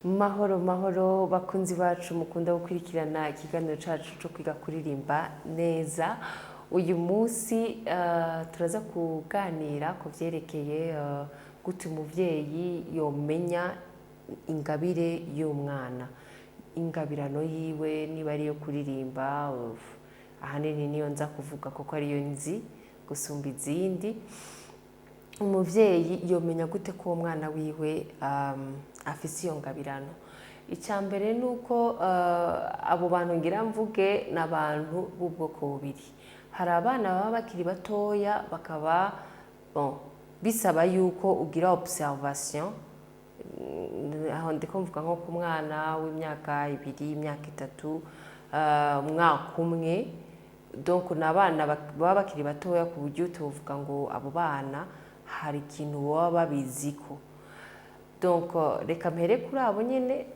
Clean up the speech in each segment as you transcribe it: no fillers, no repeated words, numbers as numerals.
Mahoro mahoro bakunzi bacu mukunda gukurikirana ikiganiro cacu co kwiga kuririmba neza. Uyu munsi turaza kuganira ku vyerekeye gute umuvyeyi yomenya ingabire y'umwana, ingabirano yiwe, niba ariyo kuririmba. Uf, ahanini niyo nza kuvuga kuko ariyo nzi gusumba izindi. Umuvyeyi yomenya gute ko uwo mwana wiwe afise iyo ngabirano? Icya mbere ni uko abo bantu ngira mvuge ni abantu b'ubwoko bubiri. Hari abana baba bakiri batoya, bakaba, bon, bisaba yuko ugira observation. Aho ndiko mvuga nko ku mwana w'imyaka 2, imyaka 3, umwaka umwe. Donc ni abana baba bakiri batoya ku buryo tuvuga ngo abo bana hari ikintu baba babiziko. Donc reka mpere kuri abo nyene.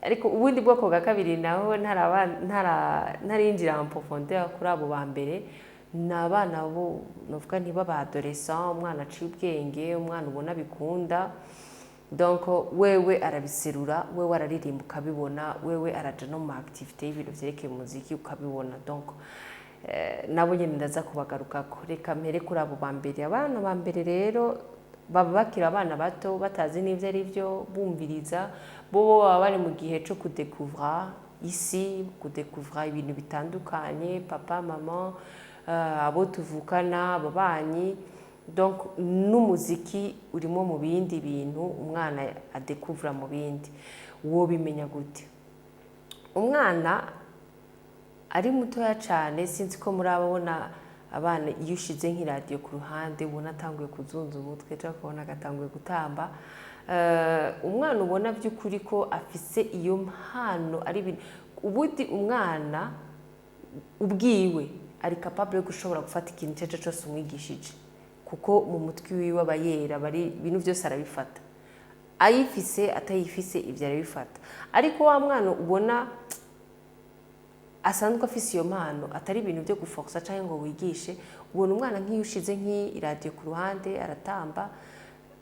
Ariko ubundi bwoko bwa kabiri naho ntarinjira en profondeur kuri abo ba mbere, ni abana bo novuga ntiba ba adolescent, umwana aciye ubwenge, umwana ubona bikunda. Donc wewe arabiserura, wewe araririmba ukabibona, wewe araja no mu activité y'ibintu vyerekeye umuziki ukabibona. Donc nabo nyene ndaza kubagarukako. Reka mpere kuri abo ba mbere. Abana ba mbere rero baba bakiri abana bato, batazi n'ivyo ari byo, bumviriza. Bo baba bari mu gihe co kudekuvra isi, kudekuvra ibintu bitandukanye, papa, mama, abo tuvukana, ababanyi. Donc n'umuziki urimo mu bindi bintu umwana adekuvra mu bindi. Wobimenya gute umwana ari mutoya cyane? Sinzi ko murabona abana, iyo ushize nk'iradiyo ku ruhande, ubona atanguye kuzunza umutwe cyangwa ukabona agatanguye gutamba. Umwana ubona by'ukuri ko afise iyo mpano, ari ibintu ubundi umwana ubwiwe ari capable yo gushobora gufata ikintu icyo ari cyo cyose umwigishije, kuko mu mutwe wiwe aba yera, aba ari ibintu byose arabifata, ayifise atayifise, ibyo arabifata. Ariko wa mwana ubona asanzwe afise iyo mpano, atari ibintu byo guforsa cyangwa ngo wigishe, ubona umwana nk'iyo ushize nk'iradiyo ku ruhande aratamba.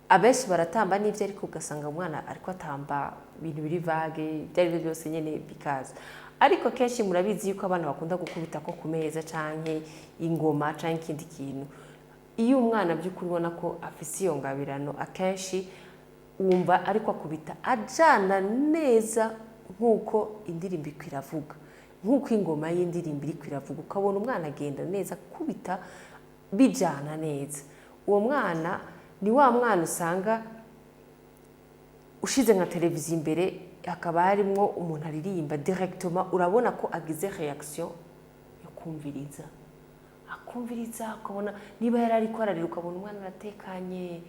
Abenshi baratamba n'ibyo, ariko ugasanga umwana ariko atamba ibintu biri vague, ibyo ari byo byose nyine bikaza. Ariko kenshi murabizi yuko abana bakunda gukubita ko ku meza canke ingoma canke ikindi kintu. Iyo umwana by'ukuri ubona ko afise iyo ngabirano, akenshi wumva ariko akubita ajana neza nk'uko indirimbo iriko iravuga, nk'uko ingoma y'indirimbo iriko iravuga, ukabona umwana agenda neza akubita bijana neza. Uwo mwana ni wa mwana usanga ushize nka televiziyo imbere, hakaba harimwo umuntu aririmba, directement urabona ko agize réaction yo kumviriza, akumviriza. Ukabona niba yari ariko ararira, ukabona umwana aratekanye,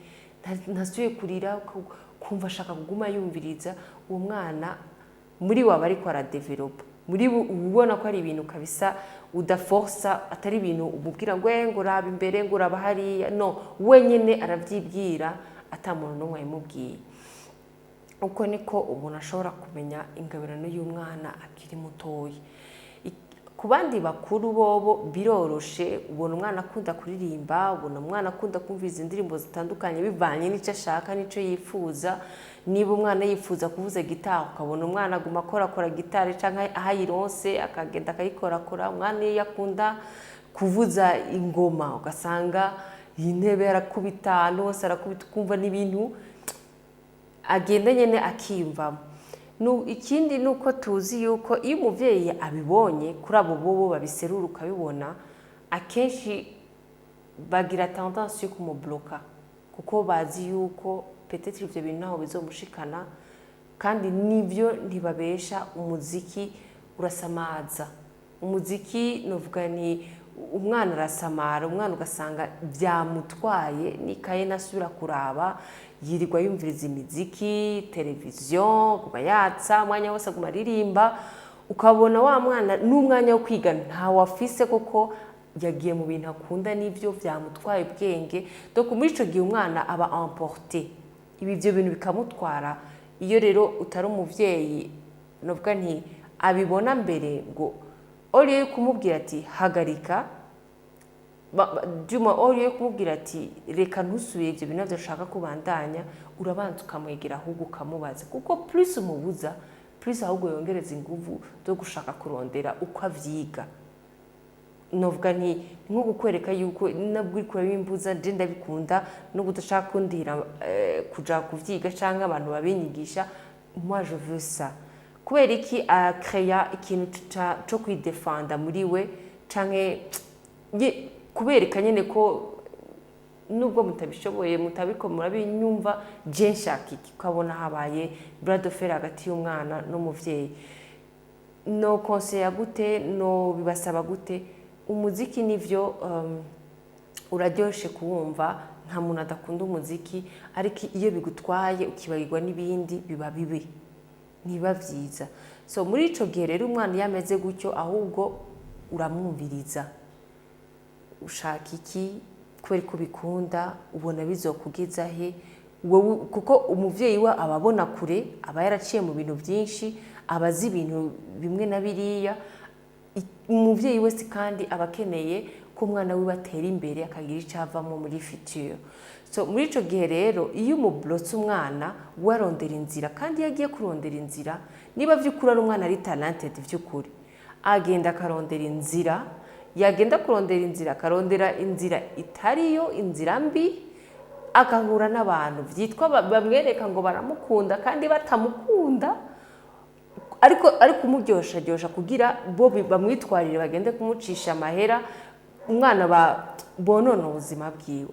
ntasubiye kurira, ukumva ashaka kuguma yumviriza. Uwo mwana muri waba ariko aradevelopa muri bo, uba ubona ko ari ibintu kabisa udaforsa, atari ibintu umubwira ngo "Eh, ngo uraba imbere, ngo uraba hariya." No wenyine arabyibwira ata muntu n'umwe yabimubwiye. Uko niko umuntu ashobora kumenya ingabirano y'umwana akiri mutoya. Ku bandi bakuru bobo biroroshe. Ubona umwana akunda kuririmba, ubona umwana akunda kumviriza indirimbo zitandukanye bivanye n'icyo ashaka n'icyo yifuza. Niba umwana yifuza kuvuza gitari, ukabona umwana aguma akorakora gitari cyangwa aho ayironse akagenda akayikorakora. Umwana iyo akunda kuvuza ingoma, ugasanga iyi ntebe arakubita, ahantu hose arakubita, ukumva n'ibintu agenda nyine akiyumvamo. Ikindi ni uko tuzi yuko iyo umubyeyi abibonye kuri abo bobo babiserura ukabibona, akenshi bagira tendance yo kumubloka, kuko bazi yuko peut-être ibyo bintu ntaho bizomushikana. Kandi nibyo, ntibabesha, umuziki urasamaza. Umuziki novuga ni umwana arasamara, umwana ugasanga byamutwaye n'ikaye nasubira kuraba, yirirwa yumviriza imiziki, televiziyo aguma yatsa, umwanya wose aguma aririmba. Ukabona wa mwana n'umwanya wo kwiga ntawe afise, kuko yagiye mu bintu akunda, n'ibyo byamutwaye ubwenge. Donc muri ico gihe umwana aba emporté, ibi ibyo bintu bikamutwara. Iyo rero utari umuvyeyi novuga nti abibona mbere, ngo au lieu yo kumubwira ati "Hagarika", Duma ori yo kumubwira ati reka ntusubire ibyo bintu ushaka kubandanya, urabanza ukamwegera ahubwo ukamubaza, kuko plus umubuza, plus ahubwo yongereza inguvu zo gushaka kurondera uko avyiga. Novuga nti nko kukwereka yuko nabwo uriko urabimbuza, je ndabikunda, nubwo udashaka kundira kuja kuvyiga canke abantu babinyigisha, moi je veux ça. Kubera iki? Akreya ikintu co kwidefanda muri we, canke kubereka nyene ko nubwo mutabishoboye, mutabiko murabinyumva, je nshaka iki. Ukabona habaye bras de fer hagati y'umwana n'umuvyeyi. No conseiller gute? No bibasaba gute? Umuziki nivyo, uraryoshe kuwumva, nta muntu adakunda umuziki, ariko iyo bigutwaye ukibagirwa n'ibindi, biba bibi, ntibiba vyiza. So muri ico gihe rero, umwana iyo ameze gutyo, ahubwo uramwumviriza: ushaka iki? Kubera ko ubikunda, ubona bizokugeza he wowe? Kuko umuvyeyi we aba abona kure, aba yaraciye mu bintu byinshi, aba azi ibintu bimwe na biriya. Umuvyeyi wese kandi aba akeneye ko umwana wiwe atera imbere, akagira icyo avamo muri future. So muri ico gihe rero, iyo umublotse umwana, we arondera inzira. Kandi iyo agiye kurondera inzira, niba vy'ukuri ari umwana ari talented vy'ukuri, agenda akarondera inzira. Yagenda kurondera inzira, akarondera inzira itariyo, inzira mbi, agahura n'abantu byitwa bamwereka ngo baramukunda kandi batamukunda, ariko ari kumuryosharyoshya kugira bo bamwitwarire, bagende kumucisha amahera umwana, bonona ubuzima bwiwe.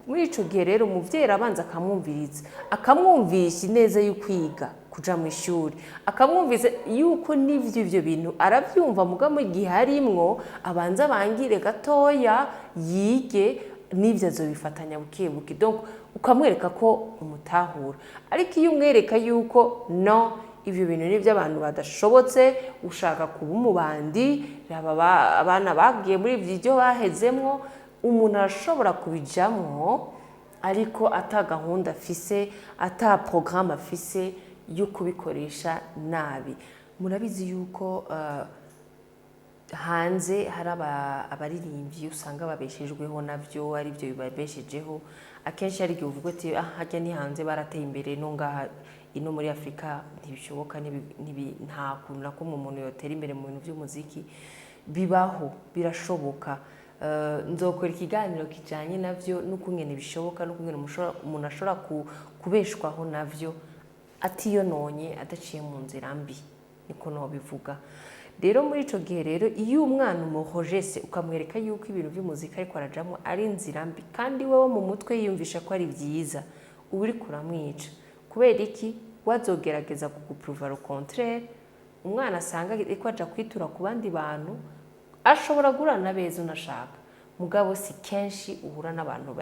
Muri ico gihe rero, umuvyeyi arabanza akamwumviriza, akamwumvisha ineza yo kwiga, kuja mu ishuri, akamwumvisa yuko n'ivyo ivyo bintu aravyumva, muga mu gihe harimwo abanza abangire gatoya yige, n'ivyo azobifatanya buke buke. Donc ukamwereka ko umutahura. Ariko iyo umwereka yuko no ivyo bintu ni iby'abantu badashobotse, ushaka kuba umubandi, raba abana bagiye muri ibyo bahezemwo, umuntu arashobora kubijamwo ariko ata gahunda afise, ata porogaramu afise yo kubikoresha nabi. Murabizi yuko hanze hari abaririmbyi usanga babeshejweho navyo, ari byo bibabeshejeho. Akenshi hari igihe uvuga ati ah, harya ni hanze barateye imbere, no ngaha ino muri Afurika ntibishoboka, nta kuntu na kumwe umuntu yotera imbere mu bintu by'umuziki. Bibaho, birashoboka. Nzokora ikiganiro kijanye navyo, n'ukungene bishoboka, n'ukungene umuntu ashobora kubeshwaho navyo atiyononye, adaciye mu nzira mbi, niko nobivuga. Rero muri ico gihe rero, iyo umwana umuhojese, ukamwereka yuko ibintu by'umuziki ariko arajamwo ari inzira mbi, kandi wewe mu mutwe yiyumvisha ko ari byiza, uba uriko uramwica. Kubera iki? Wazogerageza kugupruva le contraire. Umwana asanga ariko aja kwitura ku bandi bantu, ashobora guhura na beza unashaka, mugabo si kenshi uhura n'abantu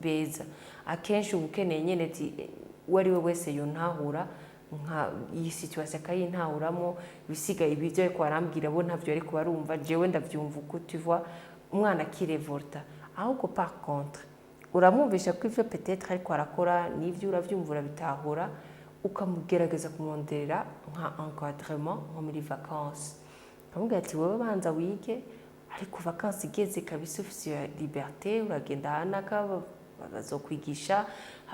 beza. Akenshi uba ukeneye nyene ati uwo ari we wese yontahura nka iyi situation, akayintahuramo, ibisigaye ibyo ariko arambwira bo ntavyo ariko barumva, jewe ndavyumva uko. Tu vois, umwana akirevolta. Ahubwo par contre uramwumvisha ko ivyo peut-être ariko arakora n'ivyo uravyumva, urabitahura, ukamugerageza kumwongerera nka encadrement nko muri vacances, ukamubwira ati wowe banza wige, ariko vacances igeze kabisa ufise iyo liberté, uragenda ahanaka bazokwigisha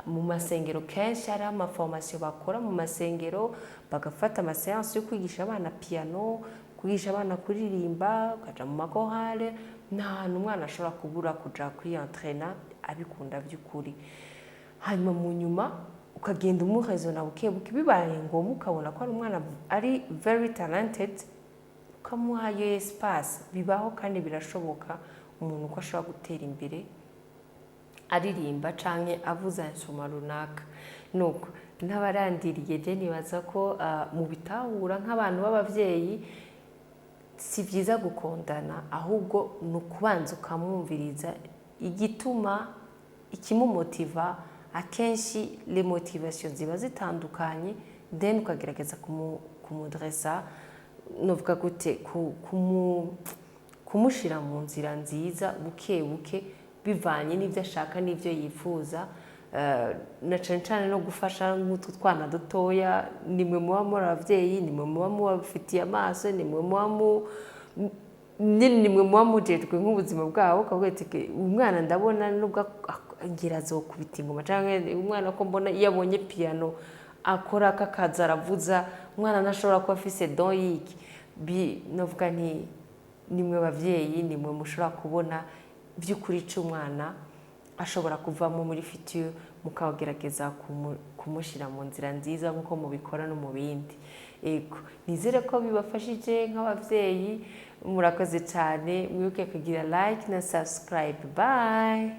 mu masengero. Kenshi hari amaformation bakora mu masengero, bagafata amaséance yo kwigisha abana piano, kwigisha abana kuririmba, ukaja mu makorale. Nta hantu umwana ashobora kubura kuja kwiyentrena abikunda by'ukuri. Hanyuma mu nyuma ukagenda umuhezona buke buke, bibaye ngombwa ukabona ko ari umwana ari very talented, ukamuha iyo espace. Bibaho kandi birashoboka umuntu uko ashobora gutera imbere aririmba canke avuza instrument runaka. Nuko n'abarandiriye, je nibaza ko mu bitahura nk'abantu b'abavyeyi, si byiza gukondana, ahubwo ni ukubanza ukamwumviriza igituma, ikimumotiva. Akenshi les motivations ziba zitandukanye, then ukagerageza kumudresa, novuga gute, kumushira mu nzira nziza buke buke, bivanye n'ibyo ashaka n'ibyo yifuza. Na cane cane no gufasha nk'utwo twana dutoya, nimwe muba muri abavyeyi, nimwe muba mubafitiye amaso, nimwe muba Nyine nimwe muba mujejwe nk'ubuzima bwabo, ukavuga ati: "Umwana ndabona nubwo ngira azokubita ingoma, canke umwana ko mbona iyo abonye piano akora akakaza aravuza, umwana ntashobora kuba afise don y'iki." Novuga nti nimwe bavyeyi, nimwe mushobora kubona by'ukuri ico umwana ashobora kuvamo muri future, mukagerageza kumushyira mu nzira nziza nk'uko mubikora no mu bindi. Ego, nizere ko bibafashije nk'ababyeyi. Murakoze cyane. Mwibuke kugira like na subscribe. Bye.